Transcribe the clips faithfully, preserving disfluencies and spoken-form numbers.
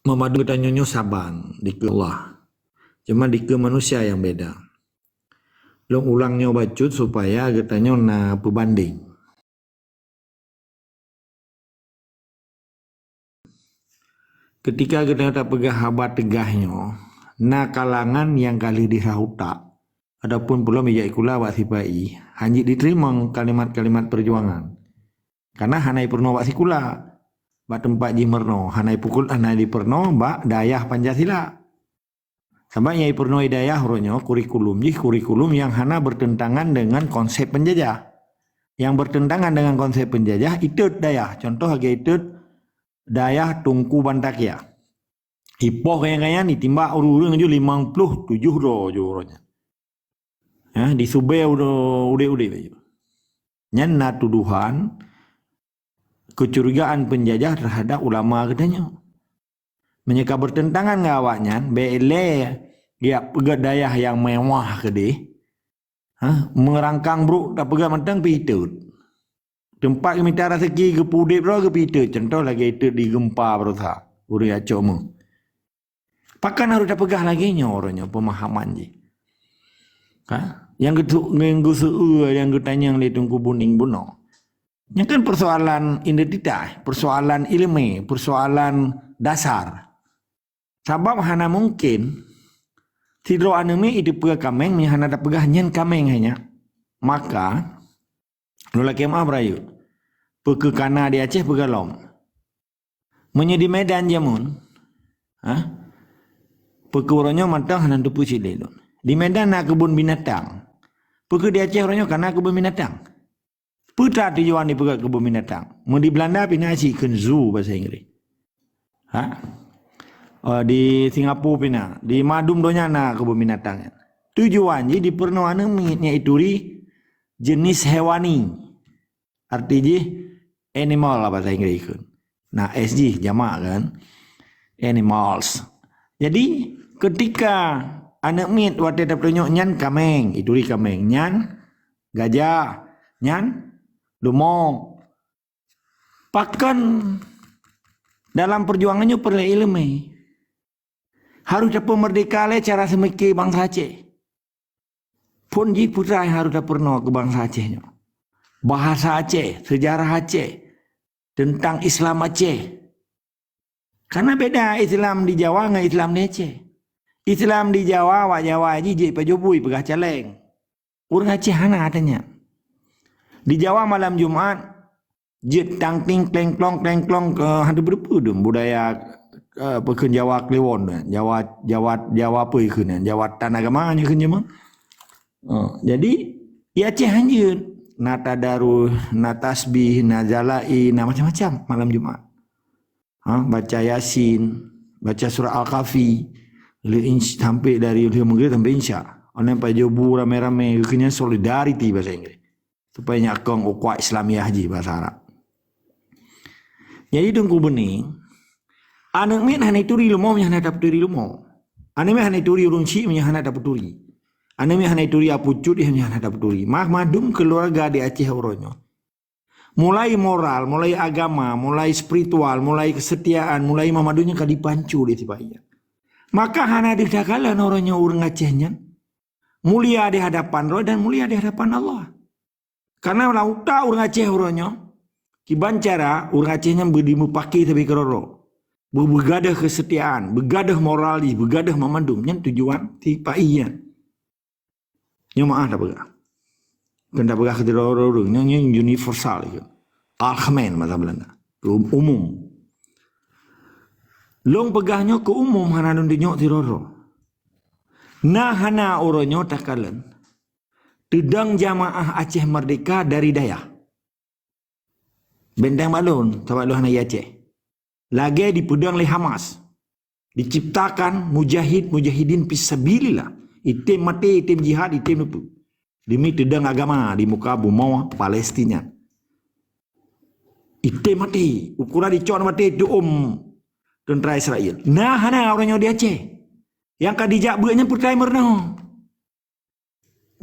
Meumadu geutanyoe nyoe saban dikeue Allah. Cuma dikeue manusia nyang beda. Lôn ulang nyoe bacut supaya geutanyoe na peubandeng. Ketika geutanyoe tapeugah haba teugah nyoe, na kalangan nyang ka lheueh dirhah utak, ataupun peulom ijak sikula bak sipa-i, hana jiteurimong kalimat-kalimat peujuangan. Karena hana jipeurunoe bak sikula, bak teumpat jih meurunoe, hana jipukul, hana jipeurunoe bak dayah Pancasila. Sabab nyang jipeurunoe dayah uroe nyoe kurikulum jih, kurikulum nyang hana bertentangan dengan konsep penjajah. Nyang bertentangan dengan konsep penjajah, itot dayah. Contoh lagèe itot dayah Teungku Bantakia. Ipoh kaya-kaya ni, timbak ureueng-ureueng ju limong ploh tujoh droe ju uroe nyan. Ha, disubé udo-, udép-udép laju. Nyan na tuduhan kecurigaan penjajah terhadap ulama geutanyoe. Meunyoe ka bertentangan ngon awaknyan, bèk lé geujak peugöt dayah nyang mewah keudeh. Ha, meurangkang brôk tapeugöt mantong pih itot. Teumpat geumita raseuki geupeu udép droe geupeu itot. Contoh lagèe itot di geumpa baroesa, ureueng jak cok meuh. Pakon harôh tapeugah lagèe nyoe uroe nyoe peumahaman jih? Ha? Nyang geutu-, nyang geuseu-, nyang geutanyong lé Teungku Buning bunoe. Nyan kan persoalan identitas, persoalan ileumèe, persoalan dasar. Sabab hana mungken sidroe aneuk miet jiteupeue kaméng meunyoe hana tapeugah nyan kaméng hai nyak. Maka, lôn lakèe meu'ah beurayeuk. Peu keuh kana di Aceh peugah lom. Meunyoe di Medan jameun, ha? Peu keuh uroe nyoe mantong hana teupeue cit lé lôn. Di Medan na keubon binatang. Peu keuh di Aceh uroe nyoe kana keubon binatang. Peue that tujuan jipeugöt keubon binatang? Meunyoe di Beulanda pih na cit kheun zoo basa Inggréh. Ha? Oh, di Singapura pih na, di mandum donya na keubon binatang nyan. Tujuan jih jipeurunoe aneuk miet nyang jituri jenis hewani. Arti jih animal lah basa Inggréh kheun. Na S jih jamak kan. Animals. Jadi, ketika aneuk miet watèe tapeutunyok nyan kaméng, jituri kaméng, nyan gajah, nyan leumo. Pakon dalam peujuangan nyoe peureulèe ileumèe. Harôh tapeumeurdéhka lé cara seumike bansa Aceh. Phôn jih peue nyang harôh tapeurunoe keu bansa Aceh nyoe. Bahasa Aceh, seujarah Aceh, teuntang Islam Aceh. Karena beda Islam di Jawa ngon Islam di Aceh. Islam di Jawa, awak Jawa jih jeuet pajoh bui peugah caleng. Ureueng Aceh hana ata nyan. Di Jawa malam Jumat, jeuet tangting klengklong, klengklong keu hantu beudeupeue dum budaya, eh, peukheun Jawa Kliwon, Jawa, Jawa, Jawa peue kheun, Jawa tan agama nyan kheun jameun. Oh, jadi, di Aceh hanjeuet. Na tadarus, na tasbih, na zala'i, na macam-macam malam Jumat. Ha, baca Yasin, baca surah Al-Kahfi, lheuh insy-, sampai dari lheuh Maghrib sampai Isya. Orang pajoh bu ramé-ramé, keu nyan solidariti bahasa Inggris. Supaya nyakong ukhuwah Islamiah jih bahasa Arab. Jadi Teungku Buning, aneuk miet hana turi leumo meunyo hana tapeuturi leumo. Aneuk miet hana turi ureueng chik meunyo hana tapeuturi. Aneuk miet hana turi apucut meunyo hana tapeuturi. Mah mandum keuluarga di Aceh uroe nyoe. Mulai moral, mulai agama, mulai spiritual, mulai kesetiaan, mulai meumadum nyan ka dipancu lé sifat nyan. Maka hana deuh takalon uroe nyoe ureueng Aceh nyan mulia di hadapan droe dan mulia di hadapan Allah. Karena lam utak ureueng Aceh uroe nyoe, kiban cara ureueng Aceh nyan beu-, dimeupaki sabe keudroe-droe. Beu-, beugadôh kesetiaan, beugadôh moral jih, beugadôh meumadum. Nyan tujuan sifat nyan. Nyoe meu'ah tapeugah. Kon tapeugah keu sidroe ureueng, nyoe, nyoe universal ikheun. Algemeen bahasa Belanda. Keu umum. Lôn peugah nyoe keu umum, hana lôn tunyok sidroe-droe. Na hana uroe nyoe takalon teudong jamaah Aceh Merdeka dari dayah. Benteng bak lôn, sabab lôn hana i Aceh. Lagèe dipeudong lé Hamas. Diciptakan mujahid-mujahidin fisabilillah. Item maté, item jihad, item neupeu. Demi teudong agama di muka bumoe Palestina. Item maté, ukoran dicok maté tu'om teuntra Israel. Na hana uroe nyoe di Aceh. Nyang ka dijak beuet nyan peureulèe meurunoe.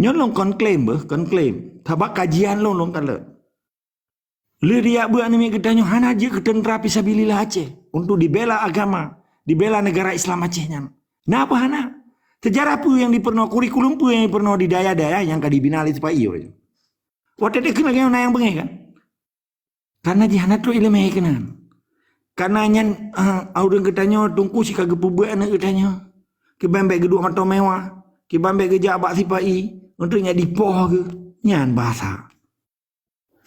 Nyoe lôn kon klaim beuh, kon klaim. Sabab kajian lôn, lôn kalon. Lheueh dijak beuet aneuk miet geutanyoe hana jeuet keu teuntra fisabilillah Aceh untuk dibela agama, dibela negara Islam Aceh nyan. Na apa hana? Sejarah peue nyang dipeurunoe, kurikulum peue nyang dipeurunoe di dayah-dayah nyang ka dibina lé sipa-i uroe nyoe? Watèe takheun lagèe nyoe na nyang beungèh kan? Karena jih hana trok iéleumé keunan. Karena nyan, eh, ureueng geutanyoe teungku si ka geupeubeuet aneuk geutanyoe. Kiban bèk geuduek mantong mewah, kiban bèk geujak bak sipa-i, untuk nyak dipoh geuh. Nyan bahasa.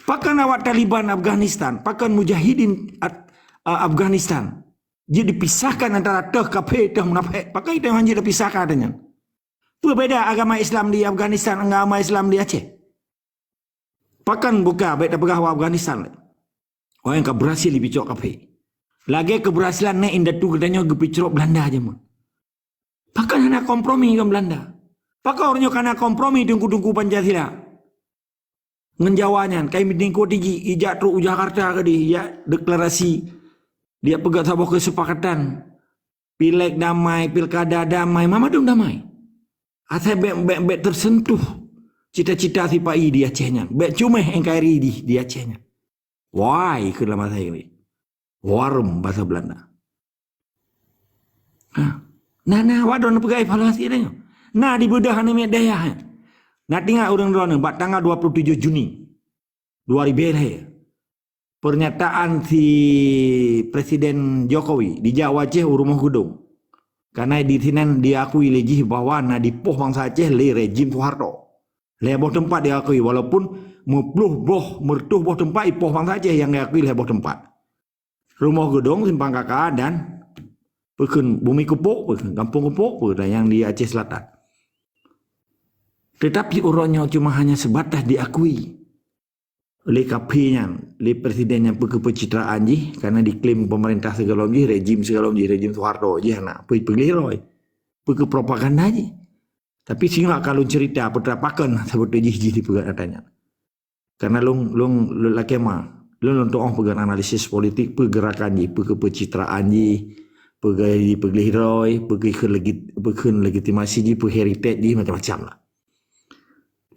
Pakon awak Taliban Afghanistan, pakon mujahidin At-, eh, Afghanistan jeuet dipisahkan antara teuh kafé, teuh munafék? Pakon geutanyoe han jeuet dipisahkan ata nyan? Peue beda agama Islam di Afghanistan ngon agama Islam di Aceh? Pakon buka bèk tapeugah awak Afghanistan lé? Awak nyang ka berhasil jipicok kafé. Lagèe keberhasilan nèk indatu geutanyoe geupicok Belanda jameun. Pakon hana kompromi ngon Belanda? Pakon uroe nyoe ka na kompromi teungku-teungku Pancasila ngon Jawa nyan? Kai meudingkot iji, ijak trok u Jakarta keudeh, ijak deklarasi, dijak peugah saboh keusepakatan. Pileg damai, pilkada damai, mamandum damai. Asai bèk, bèk, bèk teuseuntuh cita-cita sipa-i di Aceh nyan. Bèk cuméh N K R I di, di Aceh nyan. Wai keu lam bahasa Inggris. Warm bahasa Belanda. Ha. Nah, nah, awak droeneuh peugah evaluasi ata nyoe. Nah, dibeudôh aneuk miet dayah, eh. Nah, teuingat ureueng droeneuh bak tanggal dua puluh tujuh Juni dua ribèe lhèe. Pernyataan si Presiden Jokowi dijak u Aceh u Rumoh Geudong. Karena di sinan diakui lé jih bahwa na dipoh bansa Aceh lé rejim Soeharto. Lhèe boh teumpat diakui, walaupun meuploh boh, meureutoh boh teumpat ipoh bansa Aceh nyang diakui lhèe boh teumpat. Rumoh Geudong, Simpang K K dan peue kheun Bumi Keupok, peue kheun Gampông Keupok, peue dan nyang di Aceh Selatan. Tetapi uroe nyoe cuma hanya sebatas diakui lé kafé nyan, lé presiden nyan, peue keu pencitraan jih, karena diklaim pemerintah sigohlom jih, rejim sigohlom jih, rejim Soeharto jih hana, peue keu peugleh droe, peue keu propaganda jih. Tapi singoh ka lôn cerita peue teuma pakon saboh teujih jih dipeugah ata nyan. Karena lôn, lôn, lôn lakèe ma, lôn, lôn tu'oh peugah analisis politik, peue geurakan jih, peue keu pencitraan jih, peue keu jipeugleh droe, peue keu legi-, peue keu legitimasi jih, peue heritage jih, macam-macam lah.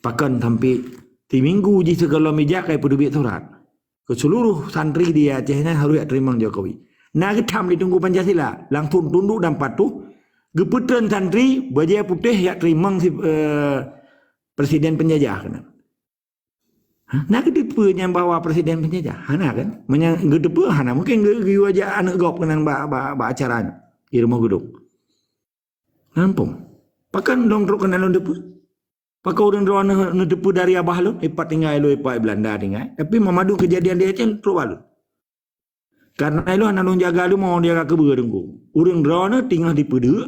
Pakon sampai timinggu jih sigohlom ijak kai peuteubiet surat keu seluruh santri di Aceh nyan harôh jak teurimong Jokowi. Na geutham di Teungku Pancasila, langsung tunduk dan patuh, geupeutreun santri bajèe putéh jak teurimong si, eh, presiden penjajah keunan. Ha? Na geuteupeue nyan bahwa presiden penjajah? Hana kan? Meunyo geuteupeue, hana mungkin geu-, geuyue jak aneuk gob keunan bak, bak, bak acara nyan di Rumoh Geudong. Nampung. Pakon lôn trok keunan lôn teupeue? Pakon ureueng droeneuh neuteupeue dari abah lôn, ipat tinggai lôn, ipat Belanda tinggai. Tapi meumadu keujadian di Aceh trok bak lôn. Karena ilôn hana lôn jaga leumo, jaga keubeue Teungku. Ureueng droeneuh teungoh dipeudeuk,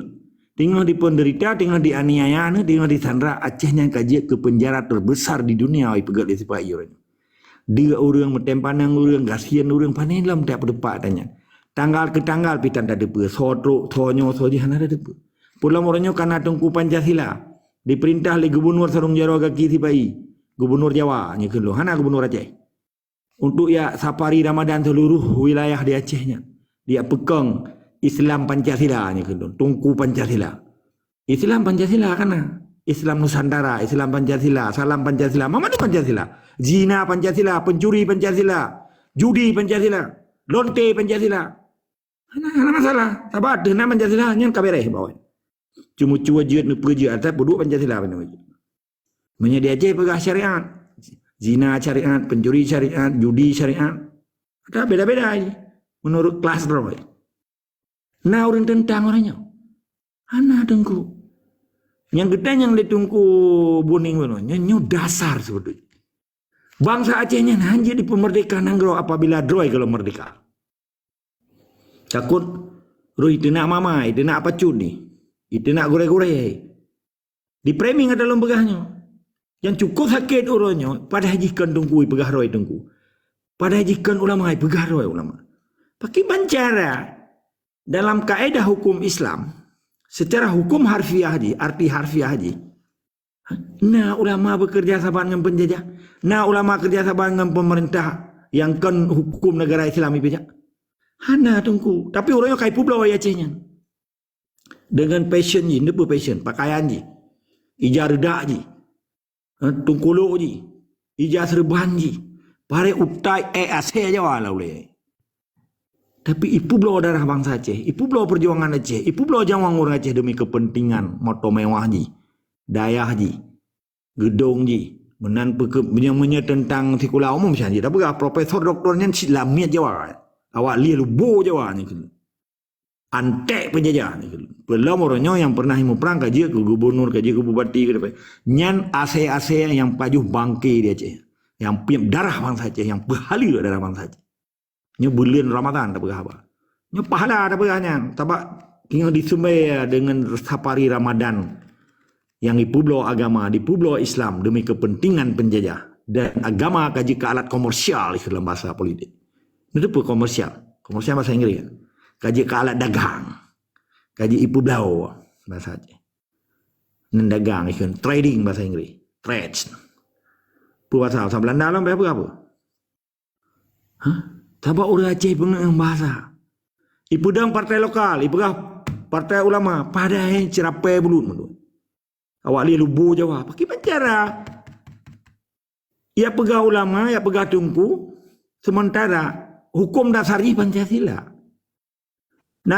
teungoh dipeuderita, teungoh dianiaya, teungoh disandra, Aceh nyan ka jeuet keu peunjara teubesar di dunia, oi peugöt lé sipa-i ureueng. Deuk ureueng, meutem paneung ureueng, gasien ureueng, pané lom that peuteupat tanyan. Tanggal keu tanggal pih tan tateupeue, soe trok, soe nyoe, soe jih hana tateupeue. Peulom uroe nyoe ka na Teungku Pancasila, dipeurintah lé Gubunur Sarong Jaroe Gaki Sipa-i, Gubunur Jawa nyoe kheun lôn, hana Gubunur Aceh. Untuk jak safari Ramadan seluruh wilayah di Aceh nyan. Dijak peukong Islam Pancasila nyoe kheun lôn, Teungku Pancasila. Islam Pancasila ka na. Islam Nusantara, Islam Pancasila, Salam Pancasila, Muhammad Pancasila. Zina Pancasila, pencuri Pancasila, judi Pancasila, lonte Pancasila. Hana, hana masalah. Saban ateueh na Pancasila nyan ka bèrèh bak awak. Ceumeucue jeuet, neupeue jeuet, asai peuduek Pancasila pih na. Meunyoe di Aceh peugah syariat, zina syariat, pencuri syariat, judi syariat. Ada beda-beda jih meunurot kelas droe. Na ureueng teuntang uroe nyoe? Hana Teungku. Nyang geutanyong lé Teungku Buning uroe nyoe, nyoe dasar seubeutôi. Bansa Aceh nyan hana jeuet dipeumeurdeka nanggroe apabila droe gohlom meurdeka. Takot roh iteunak mamai, iteunak pacut ni, iteunak gurèe-gurèe. Di framing ata lôn peugah nyoe. Nyang cukôp sakét uroe nyoe, padahai jih kon Teungku, ipeugah droe Teungku. Padahai jih kon ulama, ipeugah droe ulama. Pakriban cara dalam kaedah hukum Islam, secara hukum harfiah jih, arti harfiah jih, na ulama beukeureuja saban ngon peunjajah? Na ulama keureuja saban ngon peumeurintah nyang kon huköm neugara Islam ipeujak? Hana, Teungku. Tapi ureueng nyoe ka ipeubloe Aceh nyan. Deungon fashion jih, neupeu fashion, pakaian jih. Ija reudak jih. Ha, tungkulok jih. Ija seureuban jih. Bareh utai eh asai Jawa lah uleh. Tapi ipeubloe darah bansa Aceh, ipeubloe perjuangan Aceh, ipeubloe nyawong ureuëng Aceh demi kepentingan moto mewah jih, dayah jih, geudong jih. Meunan peuke-, meunyoe, meunyoe teuntang sikula umum, misalnya, tapi profesor doktor nyan cit lamiet Jawa. Awak lheueh lubo Jawa ni. Antek penjajah ni. Peulom uroe nyoe nyang pernah muprang ka jeuet keu gubernur, ka jeuet keu bupati, keu dapur. Nyan asai-asai nyang pajoh bangke di Aceh. Nyang piep darah bansa Aceh, nyang peuhaleue darah bansa Aceh. Nyoe buleuen Ramadan tapeugah haba. Nyoe pahala tapeugah nyan. Sabab nyoe disumbai deungon safari Ramadan nyang ipeubloe agama, dipeubloe Islam demi kepentingan penjajah. Dan agama ka jeuet keu alat komersial dalam bahasa politik. Nyoe teupeue komersial? Komersial bahasa Inggris. Ka jeuet keu alat dagang. Ka jeuet ipeubloe bahasa Aceh. Nyan dagang ikheun, trading bahasa Inggris. Trade. Peue bahasa, bahasa Belanda lom, peue apa? Hah? Sabab ureuëng Aceh peungeut bahasa. Ipeudong partai lokal, ipeugah partai ulama, padahai ceurapai bulut meudua. Awak lheueh lubo Jawa, pakriban cara? Ya peugah ulama, ya peugah teungku, sementara hukum dasar jih Pancasila.